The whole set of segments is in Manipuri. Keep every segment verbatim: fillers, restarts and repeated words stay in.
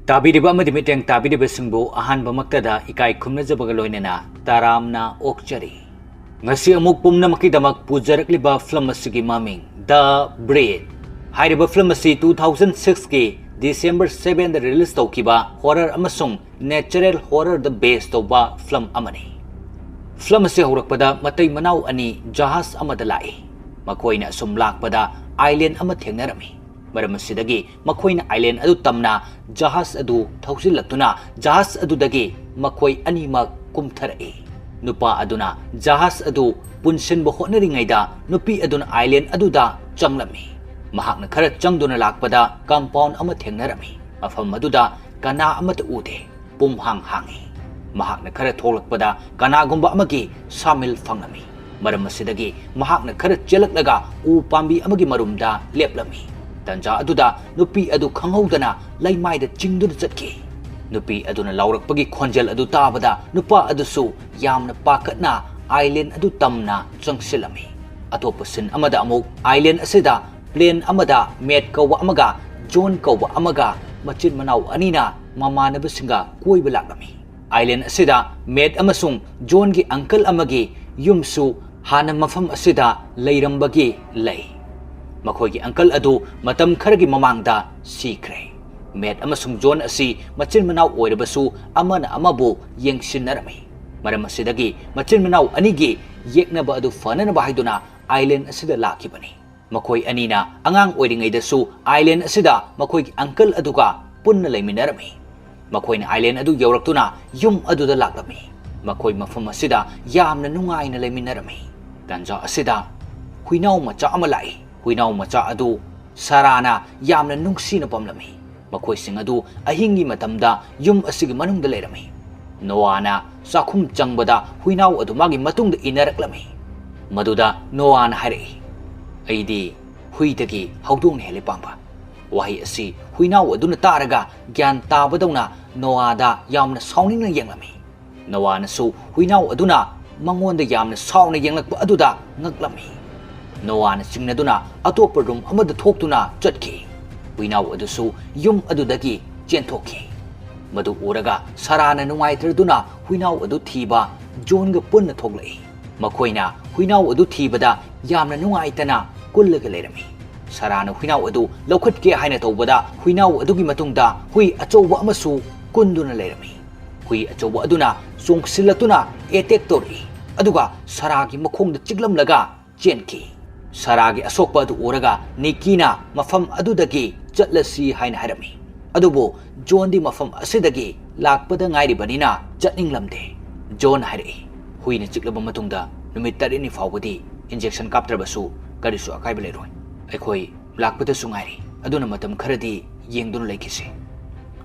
ꯇꯥꯕꯤꯔꯤꯕ ꯑꯃꯗꯤ ꯃꯤꯠꯌꯦꯡ ꯇꯥꯕꯤꯔꯤꯕꯁꯤꯡꯕꯨ ꯑꯍꯥꯟꯕꯃꯛꯇꯗ ꯏꯀꯥꯏ ꯈꯨꯝꯅꯖꯕꯒ ꯂꯣꯏꯅꯅ ꯇꯔꯥꯝꯅ ꯑꯣꯛꯆꯔꯤ꯫ ꯉꯁꯤ ꯑꯃꯨꯛ ꯄꯨꯝꯅꯃꯛꯀꯤꯗꯃꯛ ꯄꯨꯖꯔꯛꯂꯤꯕ ꯐꯤꯂꯝ ꯑꯁꯤꯒꯤ ꯃꯃꯤꯡ The Breath꯫ ꯍꯥꯏꯔꯤꯕ ꯐꯤꯂꯝ ꯑꯁꯤ two thousand six ꯀꯤ December seven ꯗ release ꯇꯧꯈꯤꯕ horror ꯑꯃꯁꯨꯡ natural horror ꯗ base ꯇꯧꯕ ꯐꯤꯂꯝ ꯑꯃꯅꯤ꯫ ꯐꯤꯂꯝ ꯑꯁꯤ ꯍꯧꯔꯛꯄꯗ ꯃꯇꯩ ꯃꯅꯥꯎ ꯑꯅꯤ ꯖꯍꯥꯖ ꯑꯃꯗ ꯂꯥꯛꯏ꯫ ꯃꯈꯣꯏꯅ ꯑꯁꯨꯝ ꯂꯥꯛꯄꯗ island ꯑꯃ ꯊꯦꯡꯅꯔꯝꯃꯤ꯫ ꯃꯔꯝ ꯑꯁꯤꯗꯒꯤ ꯃꯈꯣꯏꯅ island ꯑꯗꯨ ꯇꯝꯅ ꯖꯍꯥꯖ ꯑꯗꯨ ꯊꯧꯖꯤꯜꯂꯛꯇꯨꯅ ꯖꯍꯥꯖ ꯑꯗꯨꯗꯒꯤ ꯃꯈꯣꯏ ꯑꯅꯤꯃꯛ ꯀꯨꯝꯊꯔꯛꯏ꯫ ꯅꯨꯄꯥ ꯑꯗꯨꯅ ꯖꯍꯥꯖ ꯑꯗꯨ ꯄꯨꯟꯁꯤꯟꯕ ꯍꯣꯠꯅꯔꯤꯉꯩꯗ ꯅꯨꯄꯤ ꯑꯗꯨꯅ island ꯑꯗꯨꯗ ꯆꯪꯂꯝꯃꯤ꯫ ꯃꯍꯥꯛꯅ ꯈꯔ ꯆꯪꯗꯨꯅ ꯂꯥꯛꯄꯗ compound ꯑꯃ ꯊꯦꯡꯅꯔꯝꯃꯤ꯫ ꯃꯐꯝ ꯑꯗꯨꯗ ꯀꯅꯥ ꯑꯃꯠꯇ ꯎꯗꯦ꯫ ꯄꯨꯝꯍꯥꯡ ꯍꯥꯡꯏ꯫ ꯃꯍꯥꯛꯅ ꯈꯔ ꯊꯣꯛꯂꯛꯄꯗ ꯀꯅꯥꯒꯨꯝꯕ ꯑꯃꯒꯤ ꯁꯥꯃꯤꯜ ꯐꯪꯂꯝꯃꯤ꯫ ꯃꯔꯝ ꯑꯁꯤꯗꯒꯤ ꯃꯍꯥꯛꯅ ꯈꯔ ꯆꯦꯜꯂꯛꯂꯒ ꯎ ꯄꯥꯝꯕꯤ ꯑꯃꯒꯤ ꯃꯔꯨꯝꯗ ꯂꯦꯞꯂꯝꯃꯤ꯫ ꯇꯟꯖꯥ ꯑꯗꯨꯗ ꯅꯨꯄꯤ ꯑꯗꯨ ꯈꯪꯍꯧꯗꯅ ꯂꯩꯃꯥꯏꯗ ꯆꯤꯡꯗꯨꯅ ꯆꯠꯈꯤ꯫ ꯅꯨꯄꯤ ꯑꯗꯨꯅ ꯂꯥꯎꯔꯛꯄꯒꯤ ꯈꯣꯟꯖꯦꯜ ꯑꯗꯨ ꯇꯥꯕꯗ ꯅꯨꯄꯥ ꯑꯗꯨꯁꯨ ꯌꯥꯝꯅ ꯄꯥꯈꯠꯅ island ꯑꯗꯨ ꯇꯝꯅ ꯆꯪꯁꯤꯜꯂꯝꯃꯤ꯫ ꯑꯇꯣꯞꯄ scene ꯑꯃꯗ ꯑꯃꯨꯛ island ꯑꯁꯤꯗ plane ꯑꯃꯗ Matt ꯀꯧꯕ ꯑꯃꯒ John ꯀꯧꯕ ꯑꯃꯒ ꯃꯆꯤꯟ ꯃꯅꯥꯎ ꯑꯅꯤꯅ ꯃꯃꯥꯟꯅꯕꯁꯤꯡꯒ ꯀꯣꯏꯕ ꯂꯥꯛꯂꯝꯃꯤ꯫ Island ꯑꯁꯤꯗ Matt ꯑꯃꯁꯨꯡ John ꯒꯤ uncle ꯑꯃꯒꯤ ꯌꯨꯝꯁꯨ ꯍꯥꯟꯅ ꯃꯐꯝ ꯑꯁꯤꯗ ꯂꯩꯔꯝꯕꯒꯤ ꯂꯩ꯫ ꯃꯈꯣꯏꯒꯤ uncle ꯑꯗꯨ ꯃꯇꯝ ꯈꯔꯒꯤ ꯃꯃꯥꯡꯗ ꯁꯤꯈ꯭ꯔꯦ꯫ Matt ꯑꯃꯁꯨꯡ John ꯑꯁꯤ ꯃꯆꯤꯟ ꯃꯅꯥꯎ ꯑꯣꯏꯔꯕꯁꯨ ꯑꯃꯅ ꯑꯃꯕꯨ ꯌꯦꯡꯁꯤꯟꯅꯔꯝꯃꯤ꯫ ꯃꯔꯝ ꯑꯁꯤꯗꯒꯤ ꯃꯆꯤꯟ ꯃꯅꯥꯎ ꯑꯅꯤꯒꯤ ꯌꯦꯛꯅꯕ ꯑꯗꯨ ꯐꯅꯅꯕ ꯍꯥꯏꯗꯨꯅ island ꯑꯁꯤꯗ ꯂꯥꯛꯈꯤꯕꯅꯤ꯫ ꯃꯈꯣꯏ ꯑꯅꯤꯅ ꯑꯉꯥꯡ ꯑꯣꯏꯔꯤꯉꯩꯗꯁꯨ island ꯑꯁꯤꯗ ꯃꯈꯣꯏꯒꯤ uncle ꯑꯗꯨꯒ ꯄꯨꯟꯅ ꯂꯩꯃꯤꯟꯅꯔꯝꯃꯤ꯫ ꯃꯈꯣꯏꯅ island ꯑꯗꯨ ꯌꯧꯔꯛꯇꯨꯅ ꯌꯨꯝ ꯑꯗꯨꯗ ꯂꯥꯛꯂꯝꯃꯤ꯫ ꯃꯈꯣꯏ ꯃꯐꯝ ꯑꯁꯤꯗ ꯌꯥꯝꯅ ꯅꯨꯡꯉꯥꯏꯅ ꯂꯩꯃꯤꯟꯅꯔꯝꯃꯤ꯫ ꯇꯥꯟꯖꯥ ꯑꯁꯤꯗ ꯍꯨꯏꯅꯥꯎ ꯃꯆꯥ ꯑꯃ ꯂꯥꯛꯏ꯫ ꯍꯨꯏꯅꯥꯎ ꯃꯆꯥ ꯑꯗꯨ ꯁꯥꯔꯥꯅ ꯌꯥꯝꯅ ꯅꯨꯡꯁꯤꯅ ꯄꯝꯂꯝꯃꯤ꯫ ꯃꯈꯣꯏꯁꯤꯡ ꯑꯗꯨ ꯑꯍꯤꯡꯒꯤ ꯃꯇꯝꯗ ꯌꯨꯝ ꯑꯁꯤꯒꯤ ꯃꯅꯨꯡꯗ ꯂꯩꯔꯝꯃꯤ꯫ ꯅꯣꯋꯥꯅ ꯆꯥꯛꯈꯨꯝ ꯆꯪꯕꯗ ꯍꯨꯏꯅꯥꯎ ꯑꯗꯨ ꯃꯥꯒꯤ ꯃꯇꯨꯡꯗ ꯏꯟꯅꯔꯛꯂꯝꯃꯤ꯫ ꯃꯗꯨꯗ ꯅꯣꯋꯥꯅ ꯍꯥꯏꯔꯛꯏ, "ꯑꯩꯗꯤ ꯍꯨꯏꯗꯒꯤ ꯍꯧꯗꯣꯡꯅ ꯍꯦꯜꯂꯤ ꯄꯥꯝꯕ꯫" ꯋꯥꯍꯩ ꯑꯁꯤ ꯍꯨꯏꯅꯥꯎ ꯑꯗꯨꯅ ꯇꯥꯔꯒ ꯒ꯭ꯌꯥꯟ ꯇꯥꯕꯗꯧꯅ ꯅꯣꯋꯥꯗ ꯌꯥꯝꯅ ꯁꯥꯎꯅꯤꯡꯅ ꯌꯦꯡꯂꯝꯃꯤ꯫ ꯅꯣꯋꯥꯅꯁꯨ ꯍꯨꯏꯅꯥꯎ ꯑꯗꯨꯅ ꯃꯉꯣꯟꯗ ꯌꯥꯝꯅ ꯁꯥꯎꯅ ꯌꯦꯡꯂꯛꯄ ꯑꯗꯨꯗ ꯉꯛꯂꯝꯃꯤ꯫ ꯅꯣꯋꯥꯅ ꯆꯤꯡꯅꯗꯨꯅ ꯑꯇꯣꯞꯄ room ꯑꯃꯗ ꯊꯣꯛꯇꯨꯅ ꯆꯠꯈꯤ꯫ ꯍꯨꯏꯅꯥꯎ ꯑꯗꯨꯁꯨ ꯌꯨꯝ ꯑꯗꯨꯗꯒꯤ ꯆꯦꯟꯊꯣꯛꯈꯤ꯫ ꯃꯗꯨ ꯎꯔꯒ ꯁꯥꯔꯥꯅ ꯅꯨꯡꯉꯥꯏꯇ꯭ꯔꯗꯨꯅ ꯍꯨꯏꯅꯥꯎ ꯑꯗꯨ ꯊꯤꯕ ꯖꯣꯟꯒ ꯄꯨꯟꯅ ꯊꯣꯛꯂꯛꯏ꯫ ꯃꯈꯣꯏꯅ ꯍꯨꯏꯅꯥꯎ ꯑꯗꯨ ꯊꯤꯕꯗ ꯌꯥꯝꯅ ꯅꯨꯡꯉꯥꯏꯇꯅ ꯀꯨꯜꯂꯒ ꯂꯩꯔꯝꯃꯤ꯫ ꯁꯥꯔꯥꯅ ꯍꯨꯏꯅꯥꯎ ꯑꯗꯨ ꯂꯧꯈꯠꯀꯦ ꯍꯥꯏꯅ ꯇꯧꯕꯗ ꯍꯨꯏꯅꯥꯎ ꯑꯗꯨꯒꯤ ꯃꯇꯨꯡꯗ ꯍꯨꯏ ꯑꯆꯧꯕ ꯑꯃꯁꯨ ꯀꯨꯟꯗꯨꯅ ꯂꯩꯔꯝꯃꯤ꯫ ꯍꯨꯏ ꯑꯆꯧꯕ ꯑꯗꯨꯅ ꯆꯣꯡꯁꯤꯜꯂꯛꯇꯨꯅ ꯑꯦꯇꯦꯛ ꯇꯧꯔꯛꯏ, ꯑꯗꯨꯒ ꯁꯥꯔꯥꯒꯤ ꯃꯈꯣꯡꯗ ꯆꯤꯛꯂꯝꯂꯒ ꯆꯦꯟꯈꯤ꯫ ꯁꯥꯔꯥꯒꯤ ꯑꯁꯣꯛꯄ ꯑꯗꯨ ꯎꯔꯒ ꯅꯤꯀꯤꯅ ꯃꯐꯝ ꯑꯗꯨꯗꯒꯤ ꯆꯠꯂꯁꯤ ꯍꯥꯏꯅ ꯍꯥꯏꯔꯝꯃꯤ꯫ ꯑꯗꯨꯕꯨ ꯖꯣꯟꯗꯤ ꯃꯐꯝ ꯑꯁꯤꯗꯒꯤ ꯂꯥꯛꯄꯗ ꯉꯥꯏꯔꯤꯕꯅꯤꯅ ꯆꯠꯅꯤꯡꯂꯝꯗꯦ꯫ ꯖꯣꯟ ꯍꯥꯏꯔꯛꯏ, "ꯍꯨꯏꯅ ꯆꯤꯛꯂꯕ ꯃꯇꯨꯡꯗ ꯅꯨꯃꯤꯠ ꯇꯔꯦꯠꯅꯤ ꯐꯥꯎꯕꯗꯤ ꯏꯟꯖꯦꯛꯁꯟ ꯀꯥꯞꯇ꯭ꯔꯕꯁꯨ ꯀꯔꯤꯁꯨ ꯑꯀꯥꯏꯕ ꯂꯩꯔꯣꯏ꯫ ꯑꯩꯈꯣꯏ ꯂꯥꯛꯄꯗꯁꯨ ꯉꯥꯏꯔꯤ, ꯑꯗꯨꯅ ꯃꯇꯝ ꯈꯔꯗꯤ ꯌꯦꯡꯗꯨꯅ ꯂꯩꯈꯤꯁꯤ꯫"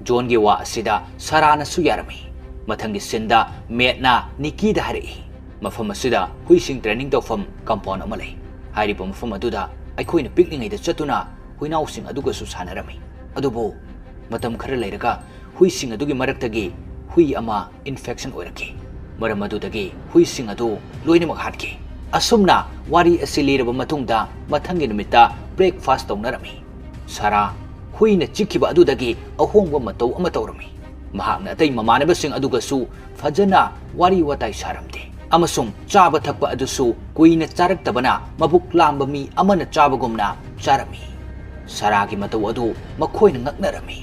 ꯖꯣꯟꯒꯤ ꯋꯥ ꯑꯁꯤꯗ ꯁꯥꯔꯥꯅꯁꯨ ꯌꯥꯔꯝꯃꯤ꯫ ꯃꯊꯪꯒꯤ ꯁꯤꯟꯗ ꯃꯦꯠꯅ ꯅꯤꯀꯤꯗ ꯍꯥꯏꯔꯛꯏ, "ꯃꯐꯝ ꯑꯁꯤꯗ ꯍꯨꯏꯁꯤꯡ ꯇ꯭ꯔꯦꯅꯤꯡ ꯇꯧꯐꯝ ꯀꯝꯄꯥꯎꯟ ꯑꯃ ꯂꯩ꯫ ꯍꯥꯏꯔꯤꯕ ꯃꯐꯝ ꯑꯗꯨꯗ ꯑꯩꯈꯣꯏꯅ ꯄꯤꯛꯂꯤꯉꯩꯗ ꯆꯠꯇꯨꯅ ꯍꯨꯏꯅꯥꯎꯁꯤꯡ ꯑꯗꯨꯒꯁꯨ ꯁꯥꯟꯅꯔꯝꯃꯤ꯫ ꯑꯗꯨꯕꯨ ꯃꯇꯝ ꯈꯔ ꯂꯩꯔꯒ ꯍꯨꯏꯁꯤꯡ ꯑꯗꯨꯒꯤ ꯃꯔꯛꯇꯒꯤ ꯍꯨꯏ ꯑꯃ ꯏꯟꯐꯦꯛꯁꯟ ꯑꯣꯏꯔꯛꯈꯤ꯫ ꯃꯔꯝ ꯑꯗꯨꯗꯒꯤ ꯍꯨꯏꯁꯤꯡ ꯑꯗꯨ ꯂꯣꯏꯅꯃꯛ ꯍꯥꯠꯈꯤ꯫" ꯑꯁꯨꯝꯅ ꯋꯥꯔꯤ ꯑꯁꯤ ꯂꯤꯔꯕ ꯃꯇꯨꯡꯗ ꯃꯊꯪꯒꯤ ꯅꯨꯃꯤꯠꯇ ꯕ꯭ꯔꯦꯛꯐꯥꯁ ꯇꯧꯅꯔꯝꯃꯤ꯫ ꯁꯥꯔꯥ ꯍꯨꯏꯅ ꯆꯤꯛꯈꯤꯕ ꯑꯗꯨꯗꯒꯤ ꯑꯍꯣꯡꯕ ꯃꯇꯧ ꯑꯃ ꯇꯧꯔꯝꯃꯤ꯫ ꯃꯍꯥꯛꯅ ꯑꯇꯩ ꯃꯃꯥꯟꯅꯕꯁꯤꯡ ꯑꯗꯨꯒꯁꯨ ꯐꯖꯅ ꯋꯥꯔꯤ ꯋꯥꯇꯥꯏ ꯁꯥꯔꯝꯗꯦ, ꯑꯃꯁꯨꯡ ꯆꯥꯕ ꯊꯛꯄ ꯑꯗꯨꯁꯨ ꯀꯨꯏꯅ ꯆꯥꯔꯛꯇꯕꯅ ꯃꯕꯨꯛ ꯂꯥꯝꯕ ꯃꯤ ꯑꯃꯅ ꯆꯥꯕꯒꯨꯝꯅ ꯆꯥꯔꯝꯃꯤ꯫ ꯁꯥꯔꯥꯒꯤ ꯃꯇꯧ ꯑꯗꯨ ꯃꯈꯣꯏꯅ ꯉꯛꯅꯔꯝꯃꯤ꯫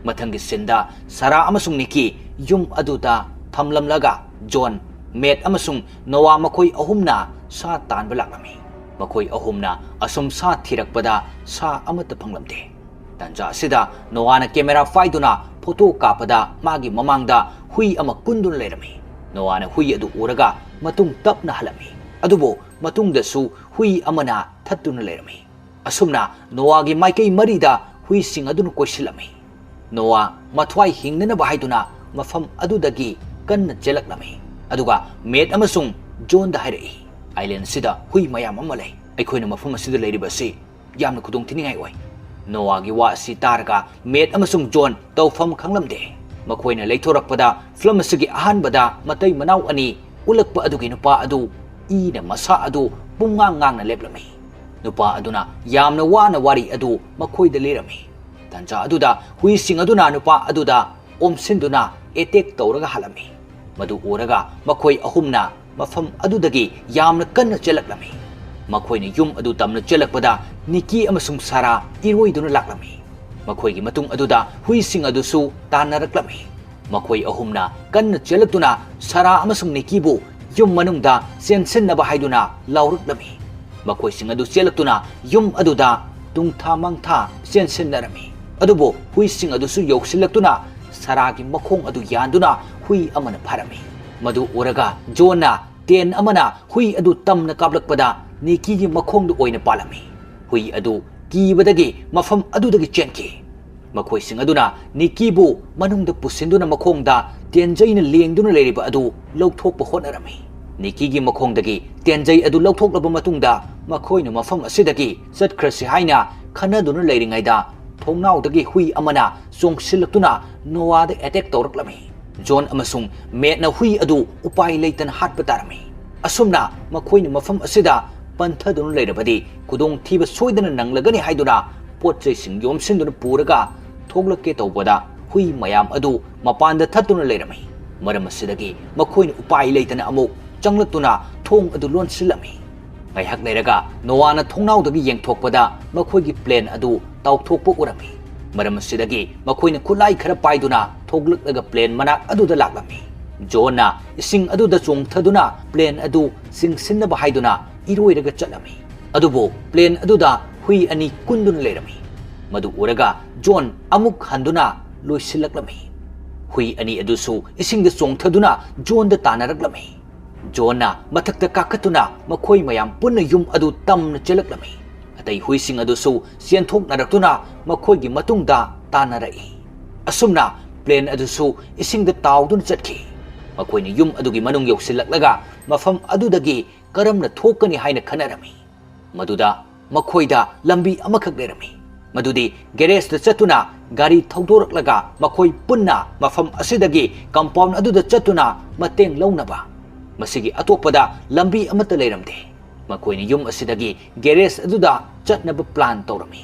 ꯃꯊꯪꯒꯤ ꯁꯤꯟꯗ ꯁꯥꯔꯥ ꯑꯃꯁꯨꯡ ꯅꯤꯀꯤ ꯌꯨꯝ ꯑꯗꯨꯗ ꯊꯝꯂꯝꯂꯒ ꯖꯣꯟ, ꯃꯦꯠ ꯑꯃꯁꯨꯡ ꯅꯣꯋꯥ ꯃꯈꯣꯏ ꯑꯍꯨꯝꯅ ꯁꯥ ꯇꯥꯟꯕ ꯂꯥꯛꯂꯝꯃꯤ꯫ ꯃꯈꯣꯏ ꯑꯍꯨꯝꯅ ꯑꯁꯨꯝ ꯁꯥ ꯊꯤꯔꯛꯄꯗ ꯁꯥ ꯑꯃꯠꯇ ꯐꯪꯂꯝꯗꯦ꯫ ꯇꯥꯟꯖꯥ ꯑꯁꯤꯗ ꯅꯣꯋꯥꯅ ꯀꯦꯃꯦꯔꯥ ꯄꯥꯏꯗꯨꯅ ꯐꯣꯇꯣ ꯀꯥꯞꯄꯗ ꯃꯥꯒꯤ ꯃꯃꯥꯡꯗ ꯍꯨꯏ ꯑꯃ ꯀꯨꯟꯗꯨꯅ ꯂꯩꯔꯝꯃꯤ꯫ ꯅꯣꯋꯥꯅ ꯍꯨꯏ ꯑꯗꯨ ꯎꯔꯒ ꯃꯇꯨꯡ ꯇꯞꯅ ꯍꯜꯂꯝꯃꯤ꯫ ꯑꯗꯨꯕꯨ ꯃꯇꯨꯡꯗꯁꯨ ꯍꯨꯏ ꯑꯃꯅ ꯊꯠꯇꯨꯅ ꯂꯩꯔꯝꯃꯤ꯫ ꯑꯁꯨꯝꯅ ꯅꯣꯋꯥꯒꯤ ꯃꯥꯏꯀꯩ ꯃꯔꯤꯗ ꯍꯨꯏꯁꯤꯡ ꯑꯗꯨꯅ ꯀꯣꯏꯁꯤꯜꯂꯝꯃꯤ꯫ ꯅꯣꯋꯥ ꯃꯊ꯭ꯋꯥꯏ ꯍꯤꯡꯅꯅꯕ ꯍꯥꯏꯗꯨꯅ ꯃꯐꯝ ꯑꯗꯨꯗꯒꯤ ꯀꯟꯅ ꯆꯦꯜꯂꯛꯂꯝꯃꯤ꯫ ꯑꯗꯨꯒ ꯃꯦꯠ ꯑꯃꯁꯨꯡ ꯖꯣꯟꯗ ꯍꯥꯏꯔꯛꯏ, "ꯑꯥꯏꯂꯦꯟ ꯑꯁꯤꯗ ꯍꯨꯏ ꯃꯌꯥꯝ ꯑꯃ ꯂꯩ꯫ ꯑꯩꯈꯣꯏꯅ ꯃꯐꯝ ꯑꯁꯤꯗ ꯂꯩꯔꯤꯕ ꯑꯁꯤ ꯌꯥꯝꯅ ꯈꯨꯗꯣꯡꯊꯤꯅꯤꯡꯉꯥꯏ ꯑꯣꯏ꯫" ꯅꯣꯋꯥꯒꯤ ꯋꯥ ꯑꯁꯤ ꯇꯥꯔꯒ ꯃꯦꯠ ꯑꯃꯁꯨꯡ ꯖꯣꯟ ꯇꯧꯐꯝ ꯈꯪꯂꯝꯗꯦ꯫ ꯃꯈꯣꯏꯅ ꯂꯩꯊꯣꯔꯛꯄꯗ ꯐꯤꯂꯝ ꯑꯁꯤꯒꯤ ꯑꯍꯥꯟꯕꯗ ꯃꯇꯩ ꯃꯅꯥꯎ ꯑꯅꯤ ꯎꯠꯂꯛꯄ ꯑꯗꯨꯒꯤ ꯅꯨꯄꯥ ꯑꯗꯨ ꯏꯅ ꯃꯁꯥ ꯑꯗꯨ ꯄꯨꯡꯉꯥꯡ ꯉꯥꯡꯅ ꯂꯦꯞꯂꯝꯃꯤ꯫ ꯅꯨꯄꯥ ꯑꯗꯨꯅ ꯌꯥꯝꯅ ꯋꯥꯅ ꯋꯥꯔꯤ ꯑꯗꯨ ꯃꯈꯣꯏꯗ ꯂꯤꯔꯝꯃꯤ꯫ ꯇꯥꯟꯖꯥ ꯑꯗꯨꯗ ꯍꯨꯏꯁꯤꯡ ꯑꯗꯨꯅ ꯅꯨꯄꯥ ꯑꯗꯨꯗ ꯑꯣꯝꯁꯤꯟꯗꯨꯅ ꯑꯦꯇꯦꯛ ꯇꯧꯔꯒ ꯍꯥꯠꯂꯝꯃꯤ꯫ ꯃꯗꯨ ꯎꯔꯒ ꯃꯈꯣꯏ ꯑꯍꯨꯝꯅ ꯃꯐꯝ ꯑꯗꯨꯗꯒꯤ ꯌꯥꯝꯅ ꯀꯟꯅ ꯆꯦꯜꯂꯛꯂꯝꯃꯤ꯫ ꯃꯈꯣꯏꯅ ꯌꯨꯝ ꯑꯗꯨ ꯇꯝꯅ ꯆꯦꯜꯂꯛꯄꯗ ꯅꯤꯀꯤ ꯑꯃꯁꯨꯡ ꯁꯥꯔꯥ ꯏꯔꯣꯏꯗꯨꯅ ꯂꯥꯛꯂꯝꯃꯤ꯫ ꯃꯈꯣꯏꯒꯤ ꯃꯇꯨꯡ ꯑꯗꯨꯗ ꯍꯨꯏꯁꯤꯡ ꯑꯗꯨꯁꯨ ꯇꯥꯟꯅꯔꯛꯂꯝꯃꯤ꯫ ꯃꯈꯣꯏ ꯑꯍꯨꯝꯅ ꯀꯟꯅ ꯆꯦꯜꯂꯛꯇꯨꯅ ꯁꯥꯔꯥ ꯑꯃꯁꯨꯡ ꯅꯤꯀꯤꯕꯨ ꯌꯨꯝ ꯃꯅꯨꯡꯗ ꯆꯦꯟꯁꯤꯟꯅꯕ ꯍꯥꯏꯗꯨꯅ ꯂꯥꯎꯔꯛꯂꯝꯃꯤ꯫ ꯃꯈꯣꯏꯁꯤꯡ ꯑꯗꯨ ꯆꯦꯜꯂꯛꯇꯨꯅ ꯌꯨꯝ ꯑꯗꯨꯗ ꯇꯨꯡꯊꯥ ꯃꯥꯡꯊꯥ ꯆꯦꯟꯁꯤꯟꯅꯔꯝꯃꯤ꯫ ꯑꯗꯨꯕꯨ ꯍꯨꯏꯁꯤꯡ ꯑꯗꯨꯁꯨ ꯌꯧꯁꯤꯜꯂꯛꯇꯨꯅ ꯁꯥꯔꯥꯒꯤ ꯃꯈꯣꯡ ꯑꯗꯨ ꯌꯥꯟꯗꯨꯅ ꯍꯨꯏ ꯑꯃꯅ ꯐꯥꯔꯝꯃꯤ꯫ ꯃꯗꯨ ꯎꯔꯒ ꯖꯣꯟꯅ ꯇꯦꯟ ꯑꯃꯅ ꯍꯨꯏ ꯑꯗꯨ ꯇꯝꯅ ꯀꯥꯞꯂꯛꯄꯗ ꯅꯤꯀꯤꯒꯤ ꯃꯈꯣꯡꯗ ꯑꯣꯏꯅ ꯄꯥꯜꯂꯝꯃꯤ꯫ ꯍꯨꯏ ꯑꯗꯨ ꯀꯤꯕꯗꯒꯤ ꯃꯐꯝ ꯑꯗꯨꯗꯒꯤ ꯆꯦꯟꯈꯤ꯫ ꯃꯈꯣꯏꯁꯤꯡ ꯑꯗꯨꯅ ꯅꯤꯀꯤꯕꯨ ꯃꯅꯨꯡꯗ ꯄꯨꯁꯤꯟꯗꯨꯅ ꯃꯈꯣꯡꯗ ꯇꯦꯟꯖꯩꯅ ꯂꯦꯡꯗꯨꯅ ꯂꯩꯔꯤꯕ ꯑꯗꯨ ꯂꯧꯊꯣꯛꯄ ꯍꯣꯠꯅꯔꯝꯃꯤ꯫ ꯅꯤꯀꯤꯒꯤ ꯃꯈꯣꯡꯗꯒꯤ ꯇꯦꯟꯖꯩ ꯑꯗꯨ ꯂꯧꯊꯣꯛꯂꯕ ꯃꯇꯨꯡꯗ ꯃꯈꯣꯏꯅ ꯃꯐꯝ ꯑꯁꯤꯗꯒꯤ ꯆꯠꯈ꯭ꯔꯁꯤ ꯍꯥꯏꯅ ꯈꯟꯅꯗꯨꯅ ꯂꯩꯔꯤꯉꯩꯗ ꯊꯣꯡꯅꯥꯎꯗꯒꯤ ꯍꯨꯏ ꯑꯃꯅ ꯆꯣꯡꯁꯤꯜꯂꯛꯇꯨꯅ ꯅꯣꯋꯥꯗ ꯑꯦꯇꯦꯛ ꯇꯧꯔꯛꯂꯝꯃꯤ꯫ ꯖꯣꯟ ꯑꯃꯁꯨꯡ ꯃꯦꯠꯅ ꯍꯨꯏ ꯑꯗꯨ ꯎꯄꯥꯏ ꯂꯩꯇꯅ ꯍꯥꯠꯄ ꯇꯥꯔꯝꯃꯤ꯫ ꯑꯁꯨꯝꯅ ꯃꯈꯣꯏꯅ ꯃꯐꯝ ꯑꯁꯤꯗ ꯄꯟꯊꯗꯨꯅ ꯂꯩꯔꯕꯗꯤ ꯈꯨꯗꯣꯡꯊꯤꯕ ꯁꯣꯏꯗꯅ ꯅꯪꯂꯒꯅꯤ ꯍꯥꯏꯗꯨꯅ ꯄꯣꯠ ꯆꯩꯁꯤꯡ ꯌꯣꯝꯁꯤꯟꯗꯨꯅ ꯄꯨꯔꯒ ꯊꯣꯛꯂꯛꯀꯦ ꯇꯧꯕꯗ ꯍꯨꯏ ꯃꯌꯥꯝ ꯑꯗꯨ ꯃꯄꯥꯟꯗ ꯊꯠꯇꯨꯅ ꯂꯩꯔꯝꯃꯤ꯫ ꯃꯔꯝ ꯑꯁꯤꯗꯒꯤ ꯃꯈꯣꯏꯅ ꯎꯄꯥꯏ ꯂꯩꯇꯅ ꯑꯃꯨꯛ ꯆꯪꯂꯛꯇꯨꯅ ꯊꯣꯡ ꯑꯗꯨ ꯂꯣꯟꯁꯤꯜꯂꯝꯃꯤ꯫ ꯉꯥꯏꯍꯥꯛ ꯂꯩꯔꯒ ꯅꯣꯋꯥꯅ ꯊꯣꯡꯅꯥꯎꯗꯒꯤ ꯌꯦꯡꯊꯣꯛꯄꯗ ꯃꯈꯣꯏꯒꯤ ꯄ꯭ꯂꯦꯟ ꯑꯗꯨ ꯇꯥꯎꯊꯣꯛꯄ ꯎꯔꯝꯃꯤ꯫ ꯃꯔꯝ ꯑꯁꯤꯗꯒꯤ ꯃꯈꯣꯏꯅ ꯈꯨꯠꯂꯥꯏ ꯈꯔ ꯄꯥꯏꯗꯨꯅ ꯊꯣꯛꯂꯛꯂꯒ ꯄ꯭ꯂꯦꯟ ꯃꯅꯥꯛ ꯑꯗꯨꯗ ꯂꯥꯛꯂꯝꯃꯤ꯫ ꯖꯣꯟꯅ ꯏꯁꯤꯡ ꯑꯗꯨꯗ ꯆꯣꯡꯊꯗꯨꯅ ꯄ꯭ꯂꯦꯟ ꯑꯗꯨ ꯆꯤꯡꯁꯤꯟꯅꯕ ꯍꯥꯏꯗꯨꯅ ꯏꯔꯣꯏꯔꯒ ꯆꯠꯂꯝꯃꯤ꯫ ꯑꯗꯨꯕꯨ ꯄ꯭ꯂꯦꯟ ꯑꯗꯨꯗ ꯍꯨꯏ ꯑꯅꯤ ꯀꯨꯟꯗꯨꯅ ꯂꯩꯔꯝꯃꯤ꯫ ꯃꯗꯨ ꯎꯔꯒ ꯖꯣꯟ ꯑꯃꯨꯛ ꯍꯟꯗꯨꯅ ꯂꯣꯏꯁꯤꯜꯂꯛꯂꯝꯃꯤ꯫ ꯍꯨꯏ ꯑꯅꯤ ꯑꯗꯨꯁꯨ ꯏꯁꯤꯡꯗ ꯆꯣꯡꯊꯗꯨꯅ ꯖꯣꯟꯗ ꯇꯥꯟꯅꯔꯛꯂꯝꯃꯤ꯫ ꯖꯣꯟꯅ ꯃꯊꯛꯇ ꯀꯥꯈꯠꯇꯨꯅ ꯃꯈꯣꯏ ꯃꯌꯥꯝ ꯄꯨꯟꯅ ꯌꯨꯝ ꯑꯗꯨ ꯇꯝꯅ ꯆꯦꯜꯂꯛꯂꯝꯃꯤ꯫ ꯑꯇꯩ ꯍꯨꯏꯁꯤꯡ ꯑꯗꯨꯁꯨ ꯆꯦꯟꯊꯣꯛꯅꯔꯛꯇꯨꯅ ꯃꯈꯣꯏꯒꯤ ꯃꯇꯨꯡꯗ ꯇꯥꯟꯅꯔꯛꯏ꯫ ꯑꯁꯨꯝꯅ ꯄ꯭ꯂꯦꯟ ꯑꯗꯨꯁꯨ ꯏꯁꯤꯡꯗ ꯇꯥꯎꯗꯨꯅ ꯆꯠꯈꯤ꯫ ꯃꯈꯣꯏꯅ ꯌꯨꯝ ꯑꯗꯨꯒꯤ ꯃꯅꯨꯡ ꯌꯧꯁꯤꯜꯂꯛꯂꯒ ꯃꯐꯝ ꯑꯗꯨꯗꯒꯤ ꯀꯔꯝꯅ ꯊꯣꯛꯀꯅꯤ ꯍꯥꯏꯅ ꯈꯟꯅꯔꯝꯃꯤ꯫ ꯃꯗꯨꯗ ꯃꯈꯣꯏꯗ ꯂꯝꯕꯤ ꯑꯃꯈꯛ ꯂꯩꯔꯝꯃꯤ꯫ ꯃꯗꯨꯗꯤ ꯒꯦꯔꯦꯖꯇ ꯆꯠꯇꯨꯅ ꯒꯥꯔꯤ ꯊꯧꯗꯣꯔꯛꯂꯒ ꯃꯈꯣꯏ ꯄꯨꯟꯅ ꯃꯐꯝ ꯑꯁꯤꯗꯒꯤ ꯀꯝꯄꯥꯎꯟ ꯑꯗꯨꯗ ꯆꯠꯇꯨꯅ ꯃꯇꯦꯡ ꯂꯧꯅꯕ꯫ ꯃꯁꯤꯒꯤ ꯑꯇꯣꯞꯄꯗ ꯂꯝꯕꯤ ꯑꯃꯠꯇ ꯂꯩꯔꯝꯗꯦ꯫ ꯃꯈꯣꯏꯅ ꯌꯨꯝ ꯑꯁꯤꯗꯒꯤ ꯒꯦꯔꯦꯖ ꯑꯗꯨꯗ ꯆꯠꯅꯕ ꯄ꯭ꯂꯥꯟ ꯇꯧꯔꯝꯃꯤ꯫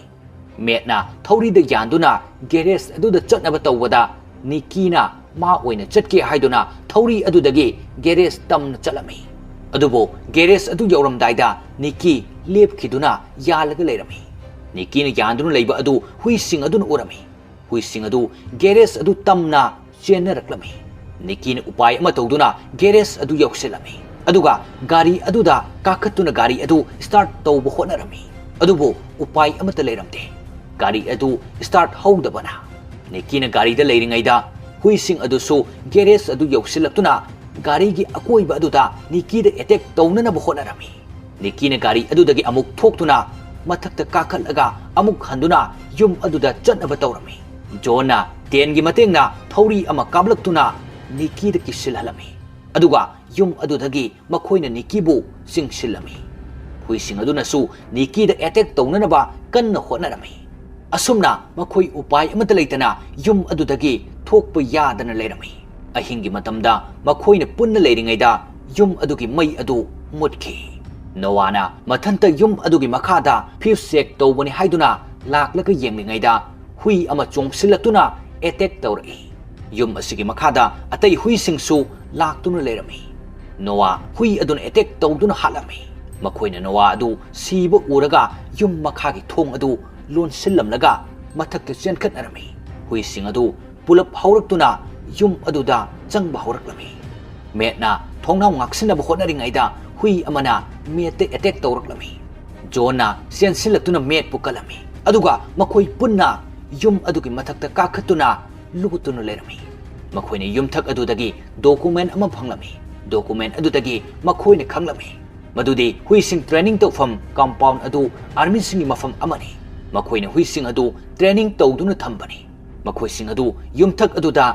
ꯃꯦꯠꯅ ꯊꯧꯔꯤꯗ ꯌꯥꯟꯗꯨꯅ ꯒꯦꯔꯦꯖ ꯑꯗꯨꯗ ꯆꯠꯅꯕ ꯇꯧꯕꯗ, ꯅꯤꯀꯤꯅ ꯃꯥ ꯑꯣꯏꯅ ꯆꯠꯀꯦ ꯍꯥꯏꯗꯨꯅ ꯊꯧꯔꯤ ꯑꯗꯨꯗꯒꯤ ꯒꯦꯔꯦꯖ ꯇꯝꯅ ꯆꯠꯂꯝꯃꯤ꯫ ꯑꯗꯨꯕꯨ ꯒꯦꯔꯦꯖ ꯑꯗꯨ ꯌꯧꯔꯝꯗꯥꯏꯗ ꯅꯤꯀꯤ ꯂꯦꯞꯈꯤꯗꯨꯅ ꯌꯥꯜꯂꯒ ꯂꯩꯔꯝꯃꯤ꯫ ꯅꯤꯀꯤꯅ ꯌꯥꯟꯗꯨꯅ ꯂꯩꯕ ꯑꯗꯨ ꯍꯨꯏꯁꯤꯡ ꯑꯗꯨꯅ ꯎꯔꯝꯃꯤ꯫ ꯍꯨꯏꯁꯤꯡ ꯑꯗꯨ ꯒꯦꯔꯦꯖ ꯑꯗꯨ ꯇꯝꯅ ꯆꯦꯟꯅꯔꯛꯂꯝꯃꯤ꯫ ꯅꯤꯀꯤꯅ ꯎꯄꯥꯏ ꯑꯃ ꯇꯧꯗꯨꯅ ꯒꯦꯔꯦꯖ ꯑꯗꯨ ꯌꯧꯁꯤꯜꯂꯝꯃꯤ꯫ ꯑꯗꯨꯒ ꯒꯥꯔꯤ ꯑꯗꯨꯗ ꯀꯥꯈꯠꯇꯨꯅ ꯒꯥꯔꯤ ꯑꯗꯨ ꯁ꯭ꯇꯥꯔꯠ ꯇꯧꯕ ꯍꯣꯠꯅꯔꯝꯃꯤ꯫ ꯑꯗꯨꯕꯨ ꯎꯄꯥꯏ ꯑꯃꯠꯇ ꯂꯩꯔꯝꯗꯦ꯫ ꯒꯥꯔꯤ ꯑꯗꯨ ꯁ꯭ꯇꯥꯔꯠ ꯍꯧꯗꯕꯅ꯫ ꯅꯤꯀꯤꯅ ꯒꯥꯔꯤꯗ ꯂꯩꯔꯤꯉꯩꯗ ꯍꯨꯏꯁꯤꯡ ꯑꯗꯨꯁꯨ ꯒꯦꯔꯦꯖ ꯑꯗꯨ ꯌꯧꯁꯤꯜꯂꯛꯇꯨꯅ ꯒꯥꯔꯤꯒꯤ ꯑꯀꯣꯏꯕ ꯑꯗꯨꯗ ꯅꯤꯀꯤꯗ ꯑꯦꯇꯦꯛ ꯇꯧꯅꯅꯕ ꯍꯣꯠꯅꯔꯝꯃꯤ꯫ ꯅꯤꯀꯤꯅ ꯒꯥꯔꯤ ꯑꯗꯨꯗꯒꯤ ꯑꯃꯨꯛ ꯊꯣꯛꯇꯨꯅ ꯃꯊꯛꯇ ꯀꯥꯈꯠꯂꯒ ꯑꯃꯨꯛ ꯍꯟꯗꯨꯅ ꯌꯨꯝ ꯑꯗꯨꯗ ꯆꯠꯅꯕ ꯇꯧꯔꯝꯃꯤ꯫ ꯖꯣꯟꯅ ꯇꯦꯟꯒꯤ ꯃꯇꯦꯡꯅ ꯊꯧꯔꯤ ꯑꯃ ꯀꯥꯞꯂꯛꯇꯨꯅ ꯅꯤꯀꯤꯗ ꯀꯤꯁꯤꯜꯍꯜꯂꯝꯃꯤ꯫ ꯑꯗꯨꯒ ꯌꯨꯝ ꯑꯗꯨꯗꯒꯤ ꯃꯈꯣꯏꯅ ꯅꯤꯀꯤꯕꯨ ꯆꯤꯡꯁꯤꯜꯂꯝꯃꯤ꯫ ꯍꯨꯏꯁꯤꯡ ꯑꯗꯨꯅꯁꯨ ꯅꯤꯀꯤꯗ ꯑꯦꯇꯦꯛ ꯇꯧꯅꯅꯕ ꯀꯟꯅ ꯍꯣꯠꯅꯔꯝꯃꯤ꯫ ꯑꯁꯨꯝꯅ ꯃꯈꯣꯏ ꯎꯄꯥꯏ ꯑꯃꯠꯇ ꯂꯩꯇꯅ ꯌꯨꯝ ꯑꯗꯨꯗꯒꯤ ꯊꯣꯛꯄ ꯌꯥꯗꯅ ꯂꯩꯔꯝꯃꯤ꯫ ꯑꯍꯤꯡꯒꯤ ꯃꯇꯝꯗ ꯃꯈꯣꯏꯅ ꯄꯨꯟꯅ ꯂꯩꯔꯤꯉꯩꯗ ꯌꯨꯝ ꯑꯗꯨꯒꯤ ꯃꯩ ꯑꯗꯨ ꯃꯨꯠꯈꯤ꯫ ꯅꯣꯋꯥꯅ ꯃꯊꯟꯇ ꯌꯨꯝ ꯑꯗꯨꯒꯤ ꯃꯈꯥꯗ ꯐ꯭ꯌꯨꯁ ꯆꯦꯛ ꯇꯧꯕꯅꯤ ꯍꯥꯏꯗꯨꯅ ꯂꯥꯛꯂꯒ ꯌꯦꯡꯂꯤꯉꯩꯗ ꯍꯨꯏ ꯑꯃ ꯆꯣꯡꯁꯤꯜꯂꯛꯇꯨꯅ ꯑꯦꯇꯦꯛ ꯇꯧꯔꯛꯏ꯫ ꯌꯨꯝ ꯑꯁꯤꯒꯤ ꯃꯈꯥꯗ ꯑꯇꯩ ꯍꯨꯏꯁꯤꯡꯁꯨ ꯂꯥꯛꯇꯨꯅ ꯂꯩꯔꯝꯃꯤ꯫ ꯅꯣꯋꯥ ꯍꯨꯏ ꯑꯗꯨꯅ ꯑꯦꯇꯦꯛ ꯇꯧꯗꯨꯅ ꯍꯥꯠꯂꯝꯃꯤ꯫ ꯃꯈꯣꯏꯅ ꯅꯣꯋꯥ ꯑꯗꯨ ꯁꯤꯕ ꯎꯔꯒ ꯌꯨꯝ ꯃꯈꯥꯒꯤ ꯊꯣꯡ ꯑꯗꯨ ꯂꯣꯟꯁꯤꯜꯂꯝꯂꯒ ꯃꯊꯛꯇ ꯆꯦꯟꯈꯠꯅꯔꯝꯃꯤ꯫ ꯍꯨꯏꯁꯤꯡ ꯑꯗꯨ ꯄꯨꯂꯞ ꯍꯧꯔꯛꯇꯨꯅ ꯌꯨꯝ ꯑꯗꯨꯗ ꯆꯪꯕ ꯍꯧꯔꯛꯂꯝꯃꯤ꯫ ꯃꯦꯠꯅ ꯊꯣꯡꯅꯥꯎ ꯉꯥꯛꯁꯤꯟꯅꯕ ꯍꯣꯠꯅꯔꯤꯉꯩꯗ ꯍꯨꯏ ꯑꯃꯅ ꯃꯦꯠꯇ ꯑꯦꯇꯦꯛ ꯇꯧꯔꯛꯂꯝꯃꯤ꯫ ꯖꯣꯟꯅ ꯆꯦꯟꯁꯤꯜꯂꯛꯇꯨꯅ ꯃꯦꯠꯄꯨ ꯀꯜꯂꯝꯃꯤ꯫ ꯑꯗꯨꯒ ꯃꯈꯣꯏ ꯄꯨꯟꯅ ꯌꯨꯝ ꯑꯗꯨꯒꯤ ꯃꯊꯛꯇ ꯀꯥꯈꯠꯇꯨꯅ ꯂꯨꯒꯨꯠꯇꯨꯅ ꯂꯩꯔꯝꯃꯤ꯫ ꯃꯈꯣꯏꯅ ꯌꯨꯝꯊꯛ ꯑꯗꯨꯗꯒꯤ ꯗꯣꯀꯨꯃꯦꯟ ꯑꯃ ꯐꯪꯂꯝꯃꯤ꯫ ꯗꯣꯀꯨꯃꯦꯟ ꯑꯗꯨꯗꯒꯤ ꯃꯈꯣꯏꯅ ꯈꯪꯂꯝꯃꯤ ꯃꯗꯨꯗꯤ ꯍꯨꯏꯁꯤꯡ ꯇ꯭ꯔꯦꯅꯤꯡ ꯇꯧꯐꯝ ꯀꯝꯄꯥꯎꯟ ꯑꯗꯨ ꯑꯥꯔꯃꯤꯁꯤꯡꯒꯤ ꯃꯐꯝ ꯑꯃꯅꯤ꯫ ꯃꯈꯣꯏꯅ ꯍꯨꯏꯁꯤꯡ ꯑꯗꯨ ꯇ꯭ꯔꯦꯅꯤꯡ ꯇꯧꯗꯨꯅ ꯊꯝꯕꯅꯤ꯫ ꯃꯈꯣꯏꯁꯤꯡ ꯑꯗꯨ ꯌꯨꯝꯊꯛ ꯑꯗꯨꯗ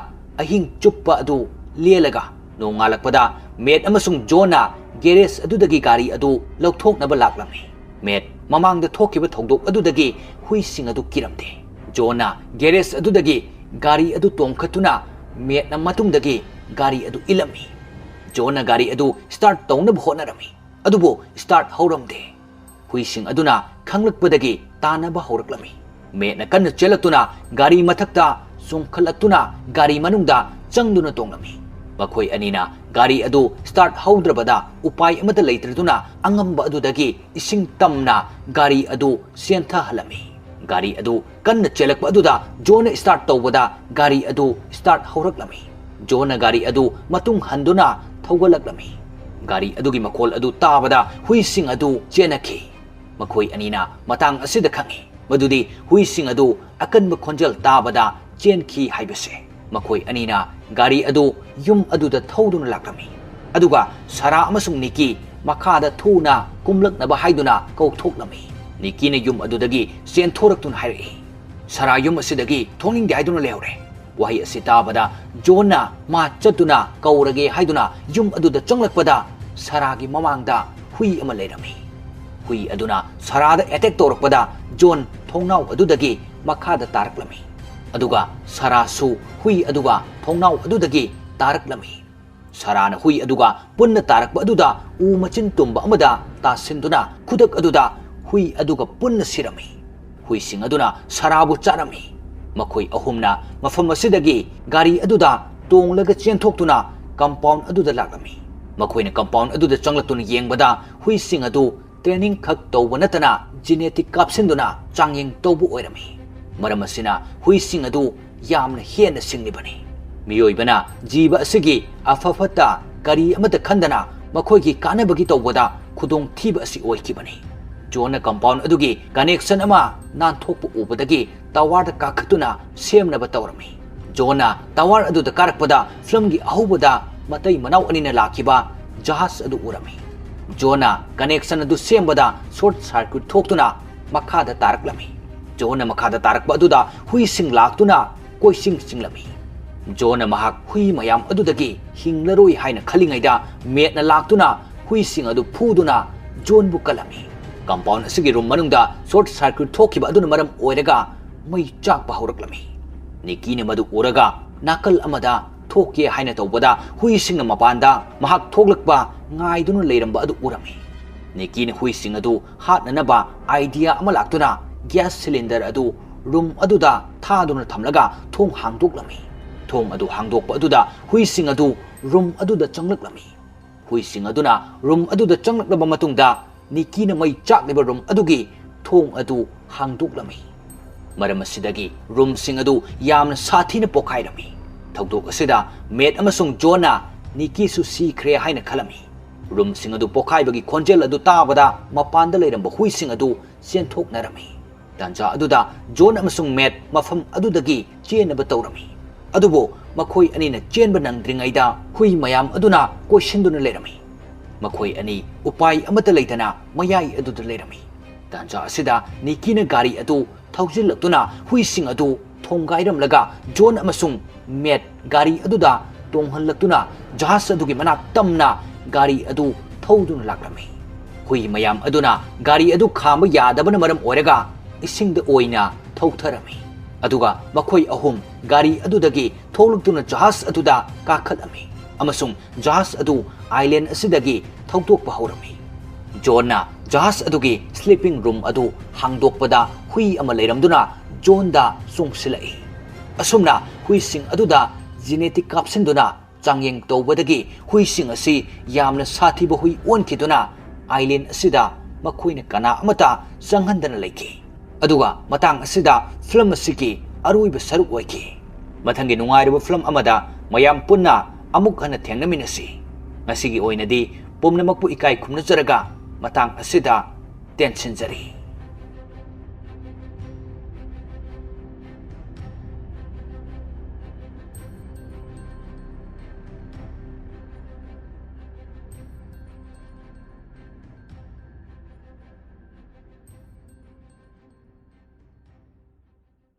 ꯑꯍꯤꯡ ꯆꯨꯞꯄ ꯑꯗꯨ ꯂꯦꯜꯂꯒ ꯅꯣꯡꯉꯥꯜꯂꯛꯄꯗ ꯃꯦꯠ ꯑꯃꯁꯨꯡ ꯖꯣꯟꯅ ꯒꯦꯔꯦꯖ ꯑꯗꯨꯗꯒꯤ ꯒꯥꯔꯤ ꯑꯗꯨ ꯂꯧꯊꯣꯛꯅꯕ ꯂꯥꯛꯂꯝꯃꯤ꯫ ꯃꯦꯠ ꯃꯃꯥꯡꯗ ꯊꯣꯛꯈꯤꯕ ꯊꯧꯗꯣꯛ ꯑꯗꯨꯗꯒꯤ ꯍꯨꯏꯁꯤꯡ ꯑꯗꯨ ꯀꯤꯔꯝꯗꯦ꯫ ꯖꯣꯟꯅ ꯒꯦꯔꯦꯖ ꯑꯗꯨꯗꯒꯤ ꯒꯥꯔꯤ ꯑꯗꯨ ꯇꯣꯡꯈꯠꯇꯨꯅ ꯃꯦꯠꯅ ꯃꯇꯨꯡꯗꯒꯤ ꯒꯥꯔꯤ ꯑꯗꯨ ꯏꯜꯂꯝꯃꯤ꯫ ꯖꯣꯟꯅ ꯒꯥꯔꯤ ꯑꯗꯨ ꯁ꯭ꯇꯥꯔꯠ ꯇꯧꯅꯕ ꯍꯣꯠꯅꯔꯝꯃꯤ, ꯑꯗꯨꯕꯨ ꯁ꯭ꯇꯥꯔꯠ ꯍꯧꯔꯝꯗꯦ꯫ ꯍꯨꯏꯁꯤꯡ ꯑꯗꯨꯅ ꯈꯪꯂꯛꯄꯗꯒꯤ ꯇꯥꯟꯅꯕ ꯍꯧꯔꯛꯂꯝꯃꯤ꯫ ꯃꯦꯠꯅ ꯀꯟꯅ ꯆꯦꯜꯂꯛꯇꯨꯅ ꯒꯥꯔꯤ ꯃꯊꯛꯇ ꯆꯣꯡꯈꯠꯂꯛꯇꯨꯅ ꯒꯥꯔꯤ ꯃꯅꯨꯡꯗ ꯆꯪꯗꯨꯅ ꯇꯣꯡꯂꯝꯃꯤ꯫ ꯃꯈꯣꯏ ꯑꯅꯤꯅ ꯒꯥꯔꯤ ꯑꯗꯨ start ꯍꯧꯗ꯭ꯔꯕꯗ ꯎꯄꯥꯏ ꯑꯃꯠꯇ ꯂꯩꯇ꯭ꯔꯗꯨꯅ ꯑꯉꯝꯕ ꯑꯗꯨꯗꯒꯤ ꯏꯁꯤꯡ ꯇꯝꯅ ꯒꯥꯔꯤ ꯑꯗꯨ ꯆꯦꯟꯊꯍꯜꯂꯝꯃꯤ꯫ ꯒꯥꯔꯤ ꯑꯗꯨ ꯀꯟꯅ ꯆꯦꯜꯂꯛꯄ ꯑꯗꯨꯗ ꯖꯣꯟꯅ start ꯇꯧꯕꯗ ꯒꯥꯔꯤ ꯑꯗꯨ start ꯍꯧꯔꯛꯂꯝꯃꯤ꯫ ꯖꯣꯟꯅ ꯒꯥꯔꯤ ꯑꯗꯨ ꯃꯇꯨꯡ ꯍꯟꯗꯨꯅ ꯊꯧꯒꯠꯂꯛꯂꯝꯃꯤ꯫ ꯒꯥꯔꯤ ꯑꯗꯨꯒꯤ ꯃꯈꯣꯜ ꯑꯗꯨ ꯇꯥꯕꯗ ꯍꯨꯏꯁꯤꯡ ꯑꯗꯨ ꯆꯦꯟꯅꯈꯤ꯫ ꯃꯈꯣꯏ ꯑꯅꯤꯅ ꯃꯇꯥꯡ ꯑꯁꯤꯗ ꯈꯪꯏ ꯃꯗꯨꯗꯤ ꯍꯨꯏꯁꯤꯡ ꯑꯗꯨ ꯑꯀꯟꯕ ꯈꯣꯟꯖꯦꯜ ꯇꯥꯕꯗ ꯆꯦꯟꯈꯤ ꯍꯥꯏꯕꯁꯦ꯫ ꯃꯈꯣꯏ ꯑꯅꯤꯅ ꯒꯥꯔꯤ ꯑꯗꯨ ꯌꯨꯝ ꯑꯗꯨꯗ ꯊꯧꯗꯨꯅ ꯂꯥꯛꯂꯝꯃꯤ꯫ ꯑꯗꯨꯒ ꯁꯥꯔꯥ ꯑꯃꯁꯨꯡ ꯅꯤꯀꯤ ꯃꯈꯥꯗ ꯊꯨꯅ ꯀꯨꯝꯂꯛꯅꯕ ꯍꯥꯏꯗꯨꯅ ꯀꯧꯊꯣꯛꯂꯝꯃꯤ꯫ ꯅꯤꯀꯤꯅ ꯌꯨꯝ ꯑꯗꯨꯗꯒꯤ ꯆꯦꯟꯊꯣꯔꯛꯇꯨꯅ ꯍꯥꯏꯔꯛꯏ, "ꯁꯥꯔꯥ ꯌꯨꯝ ꯑꯁꯤꯗꯒꯤ ꯊꯣꯛꯅꯤꯡꯗꯦ ꯍꯥꯏꯗꯨꯅ ꯂꯩꯍꯧꯔꯦ꯫" ꯋꯥꯍꯩ ꯑꯁꯤ ꯇꯥꯕꯗ ꯖꯣꯟꯅ ꯃꯥ ꯆꯠꯇꯨꯅ ꯀꯧꯔꯒꯦ ꯍꯥꯏꯗꯨꯅ ꯌꯨꯝ ꯑꯗꯨꯗ ꯆꯪꯂꯛꯄꯗ ꯁꯥꯔꯥꯒꯤ ꯃꯃꯥꯡꯗ ꯍꯨꯏ ꯑꯃ ꯂꯩꯔꯝꯃꯤ꯫ ꯍꯨꯏ ꯑꯗꯨꯅ ꯁꯥꯔꯥꯗ attack ꯇꯧꯔꯛꯄꯗ ꯖꯣꯟ ꯊꯣꯡꯅꯥꯎ ꯑꯗꯨꯗꯒꯤ ꯃꯈꯥꯗ ꯇꯥꯔꯛꯂꯝꯃꯤ꯫ ꯑꯗꯨꯒ ꯁꯥꯔꯥꯁꯨ ꯍꯨꯏ ꯑꯗꯨꯒ ꯊꯣꯡꯅꯥꯎ ꯑꯗꯨꯗꯒꯤ ꯇꯥꯔꯛꯂꯝꯃꯤ꯫ ꯁꯥꯔꯥꯅ ꯍꯨꯏ ꯑꯗꯨꯒ ꯄꯨꯟꯅ ꯇꯥꯔꯛꯄ ꯑꯗꯨꯗ ꯎ ꯃꯆꯤꯟ ꯇꯨꯝꯕ ꯑꯃꯗ ꯇꯥꯁꯤꯟꯗꯨꯅ ꯈꯨꯗꯛ ꯑꯗꯨꯗ ꯍꯨꯏ ꯑꯗꯨꯒ ꯄꯨꯟꯅ ꯁꯤꯔꯝꯃꯤ꯫ ꯍꯨꯏꯁꯤꯡ ꯑꯗꯨꯅ ꯁꯥꯔꯥꯕꯨ ꯆꯥꯔꯝꯃꯤ꯫ ꯃꯈꯣꯏ ꯑꯍꯨꯝꯅ ꯃꯐꯝ ꯑꯁꯤꯗꯒꯤ ꯒꯥꯔꯤ ꯑꯗꯨꯗ ꯇꯣꯡꯂꯒ ꯆꯦꯟꯊꯣꯛꯇꯨꯅ compound ꯑꯗꯨꯗ ꯂꯥꯛꯂꯝꯃꯤ꯫ ꯃꯈꯣꯏꯅ compound ꯑꯗꯨꯗ ꯆꯪꯂꯛꯇꯨꯅ ꯌꯦꯡꯕꯗ ꯍꯨꯏꯁꯤꯡ ꯑꯗꯨ training ꯈꯛ ꯇꯧꯕ ꯅꯠꯇꯅ genetic ꯀꯥꯞꯁꯤꯟꯗꯨꯅ ꯆꯥꯡꯌꯦꯡ ꯇꯧꯕ ꯑꯣꯏꯔꯝꯃꯤ꯫ ꯃꯔꯝ ꯑꯁꯤꯅ ꯍꯨꯏꯁꯤꯡ ꯑꯗꯨ ꯌꯥꯝꯅ ꯍꯦꯟꯅ ꯁꯤꯡꯂꯤꯕꯅꯤ꯫ ꯃꯤꯑꯣꯏꯕꯅ ꯖꯤꯕ ꯑꯁꯤꯒꯤ ꯑꯐ ꯐꯠꯇ ꯀꯔꯤ ꯑꯃꯠꯇ ꯈꯟꯗꯅ ꯃꯈꯣꯏꯒꯤ ꯀꯥꯟꯅꯕꯒꯤ ꯇꯧꯕꯗ ꯈꯨꯗꯣꯡꯊꯤꯕ ꯑꯁꯤ ꯑꯣꯏꯈꯤꯕꯅꯤ꯫ ꯖꯣꯟꯅ compound ꯑꯗꯨꯒꯤ connection ꯑꯃ ꯅꯥꯟꯊꯣꯛꯄ ꯎꯕꯗꯒꯤ towerꯗ ꯀꯥꯈꯠꯇꯨꯅ ꯁꯦꯝꯅꯕ ꯇꯧꯔꯝꯃꯤ꯫ ꯖꯣꯟꯅ tower ꯑꯗꯨꯗ ꯀꯥꯔꯛꯄꯗ filmꯒꯤ ꯑꯍꯧꯕꯗ ꯃꯇꯩ ꯃꯅꯥꯎ ꯑꯅꯤꯅ ꯂꯥꯛꯈꯤꯕ ꯖꯍꯥꯖ ꯑꯗꯨ ꯎꯔꯝꯃꯤ꯫ ꯖꯣꯟꯅ connection ꯑꯗꯨ ꯁꯦꯝꯕꯗ short circuit ꯊꯣꯛꯇꯨꯅ ꯃꯈꯥꯗ ꯇꯥꯔꯛꯂꯝꯃꯤ꯫ ꯖꯣꯟꯅ ꯃꯈꯥꯗ ꯇꯥꯔꯛꯄ ꯑꯗꯨꯗ ꯍꯨꯏꯁꯤꯡ ꯂꯥꯛꯇꯨꯅ ꯀꯣꯏꯆꯤꯡ ꯆꯤꯡꯂꯝꯃꯤ꯫ ꯖꯣꯟꯅ ꯃꯍꯥꯛ ꯍꯨꯏ ꯃꯌꯥꯝ ꯑꯗꯨꯗꯒꯤ ꯍꯤꯡꯂꯔꯣꯏ ꯍꯥꯏꯅ ꯈꯜꯂꯤꯉꯩꯗ ꯃꯦꯠꯅ ꯂꯥꯛꯇꯨꯅ ꯍꯨꯏꯁꯤꯡ ꯑꯗꯨ ꯐꯨꯗꯨꯅ ꯖꯣꯟꯕꯨ ꯀꯜꯂꯝꯃꯤ꯫ Compound ꯑꯁꯤꯒꯤ room ꯃꯅꯨꯡꯗ short circuit ꯊꯣꯛꯈꯤꯕ ꯑꯗꯨꯅ ꯃꯔꯝ ꯑꯣꯏꯔꯒ ꯃꯩ ꯆꯥꯛꯄ ꯍꯧꯔꯛꯂꯝꯃꯤ꯫ ꯅꯤꯀꯤꯅ ꯃꯗꯨ ꯎꯔꯒ ꯅꯥꯀꯜ ꯑꯃꯗ ꯊꯣꯛꯀꯦ ꯍꯥꯏꯅ ꯇꯧꯕꯗ ꯍꯨꯏꯁꯤꯡꯅ ꯃꯄꯥꯟꯗ ꯃꯍꯥꯛ ꯊꯣꯛꯂꯛꯄ ꯉꯥꯏꯗꯨꯅ ꯂꯩꯔꯝꯕ ꯑꯗꯨ ꯎꯔꯝꯃꯤ꯫ ꯅꯤꯀꯤꯅ ꯍꯨꯏꯁꯤꯡ ꯑꯗꯨ ꯍꯥꯠꯅꯅꯕ idea ꯑꯃ ꯂꯥꯛꯇꯨꯅ gas cylinder ꯑꯗꯨ room ꯑꯗꯨꯗ ꯊꯥꯗꯨꯅ ꯊꯝꯂꯒ ꯊꯣꯡ ꯍꯥꯡꯗꯣꯛꯂꯝꯃꯤ꯫ ꯊꯣꯡ ꯑꯗꯨ ꯍꯥꯡꯗꯣꯛꯄ ꯑꯗꯨꯗ ꯍꯨꯏꯁꯤꯡ ꯑꯗꯨ room ꯑꯗꯨꯗ ꯆꯪꯂꯛꯂꯝꯃꯤ꯫ ꯍꯨꯏꯁꯤꯡ ꯑꯗꯨꯅ room ꯑꯗꯨꯗ ꯆꯪꯂꯛꯂꯕ ꯃꯇꯨꯡꯗ, ꯅꯤꯀꯤꯅ ꯃꯩ ꯆꯥꯛꯂꯤꯕ room ꯑꯗꯨꯒꯤ ꯊꯣꯡ ꯑꯗꯨ ꯍꯥꯡꯗꯣꯛꯂꯝꯃꯤ꯫ ꯃꯔꯝ ꯑꯁꯤꯗꯒꯤ roomꯁꯤꯡ ꯑꯗꯨ ꯌꯥꯝꯅ ꯁꯥꯊꯤꯅ ꯄꯣꯈꯥꯏꯔꯝꯃꯤ꯫ ꯊꯧꯗꯣꯛ ꯑꯁꯤꯗ ꯃꯦꯠ ꯑꯃꯁꯨꯡ ꯖꯣꯟꯅ ꯅꯤꯀꯤꯁꯨ ꯁꯤꯈ꯭ꯔꯦ ꯍꯥꯏꯅ ꯈꯜꯂꯝꯃꯤ꯫ Roomꯁꯤꯡ ꯑꯗꯨ ꯄꯣꯈꯥꯏꯕꯒꯤ ꯈꯣꯟꯖꯦꯜ ꯑꯗꯨ ꯇꯥꯕꯗ ꯃꯄꯥꯟꯗ ꯂꯩꯔꯝꯕ ꯍꯨꯏꯁꯤꯡ ꯑꯗꯨ ꯆꯦꯟꯊꯣꯛꯅꯔꯝꯃꯤ꯫ ꯇꯥꯟꯖꯥ ꯑꯗꯨꯗ ꯖꯣꯟ ꯑꯃꯁꯨꯡ ꯃꯦꯠ ꯃꯐꯝ ꯑꯗꯨꯗꯒꯤ ꯆꯦꯟꯅꯕ ꯇꯧꯔꯝꯃꯤ꯫ ꯑꯗꯨꯕꯨ ꯃꯈꯣꯏ ꯑꯅꯤꯅ ꯆꯦꯟꯕ ꯅꯪꯗ꯭ꯔꯤꯉꯩꯗ ꯍꯨꯏ ꯃꯌꯥꯝ ꯑꯗꯨꯅ ꯀꯣꯏꯁꯤꯟꯗꯨꯅ ꯂꯩꯔꯝꯃꯤ꯫ ꯃꯈꯣꯏ ꯑꯅꯤ ꯎꯄꯥꯏ ꯑꯃꯠꯇ ꯂꯩꯇꯅ ꯃꯌꯥꯏ ꯑꯗꯨꯗ ꯂꯩꯔꯝꯃꯤ꯫ ꯇꯥꯟꯖꯥ ꯑꯁꯤꯗ ꯅꯤꯀꯤꯅ ꯒꯥꯔꯤ ꯑꯗꯨ ꯊꯧꯖꯤꯜꯂꯛꯇꯨꯅ ꯍꯨꯏꯁꯤꯡ ꯑꯗꯨ ꯊꯣꯡꯒꯥꯏꯔꯝꯂꯒ ꯖꯣꯟ ꯑꯃꯁꯨꯡ ꯃꯦꯠ ꯒꯥꯔꯤ ꯑꯗꯨꯗ ꯇꯣꯡꯍꯜꯂꯛꯇꯨꯅ ꯖꯍꯥꯖ ꯑꯗꯨꯒꯤ ꯃꯅꯥꯛ ꯇꯝꯅ ꯒꯥꯔꯤ ꯑꯗꯨ ꯊꯧꯗꯨꯅ ꯂꯥꯛꯂꯝꯃꯤ꯫ ꯍꯨꯏ ꯃꯌꯥꯝ ꯑꯗꯨꯅ ꯒꯥꯔꯤ ꯑꯗꯨ ꯈꯥꯝꯕ ꯌꯥꯗꯕꯅ ꯃꯔꯝ ꯑꯣꯏꯔꯒ ꯏꯁꯤꯡꯗ ꯑꯣꯏꯅ ꯊꯧꯊꯔꯝꯃꯤ꯫ ꯑꯗꯨꯒ ꯃꯈꯣꯏ ꯑꯍꯨꯝ ꯒꯥꯔꯤ ꯑꯗꯨꯗꯒꯤ ꯊꯣꯛꯂꯛꯇꯨꯅ ꯖꯍꯥꯖ ꯑꯗꯨꯗ ꯀꯥꯈꯠꯂꯝꯃꯤ ꯑꯃꯁꯨꯡ ꯖꯍꯥꯖ ꯑꯗꯨ island ꯑꯁꯤꯗꯒꯤ ꯊꯧꯗꯣꯛꯄ ꯍꯧꯔꯝꯃꯤ꯫ ꯖꯣꯟꯅ ꯖꯍꯥꯖ ꯑꯗꯨꯒꯤ sleeping room ꯑꯗꯨ ꯍꯥꯡꯗꯣꯛꯄꯗ ꯍꯨꯏ ꯑꯃ ꯂꯩꯔꯝꯗꯨꯅ ꯖꯣꯟꯗ ꯆꯣꯡꯁꯤꯜꯂꯛꯏ꯫ ꯑꯁꯨꯝꯅ ꯍꯨꯏꯁꯤꯡ ꯑꯗꯨꯗ genetic ꯀꯥꯞꯁꯤꯟꯗꯨꯅ ꯆꯥꯡꯌꯦꯡ ꯇꯧꯕꯗꯒꯤ ꯍꯨꯏꯁꯤꯡ ꯑꯁꯤ ꯌꯥꯝꯅ ꯁꯥꯊꯤꯕ ꯍꯨꯏ ꯑꯣꯟꯈꯤꯗꯨꯅ island ꯑꯁꯤꯗ ꯃꯈꯣꯏꯅ ꯀꯅꯥ ꯑꯃꯠꯇ ꯆꯪꯍꯟꯗꯅ ꯂꯩꯈꯤ꯫ ꯑꯗꯨꯒ ꯃꯇꯥꯡ ꯑꯁꯤꯗ film ꯑꯁꯤꯒꯤ ꯑꯔꯣꯏꯕ ꯁꯔꯨꯛ ꯑꯣꯏꯈꯤ꯫ ꯃꯊꯪꯒꯤ ꯅꯨꯡꯉꯥꯏꯔꯕ film ꯑꯃꯗ ꯃꯌꯥꯝ ꯄꯨꯟꯅ ꯑꯃꯨꯛ ꯍꯟꯅ ꯊꯦꯡꯅꯃꯤꯟꯅꯁꯤ꯫ ꯉꯁꯤꯒꯤ ꯑꯣꯏꯅꯗꯤ ꯄꯨꯝꯅꯃꯛꯄꯨ ꯏꯀꯥꯏ ꯈꯨꯝꯅꯖꯔꯒ ꯃꯇꯥꯡ ꯑꯁꯤꯗ ꯇꯦꯟꯁꯤꯟꯖꯔꯤ꯫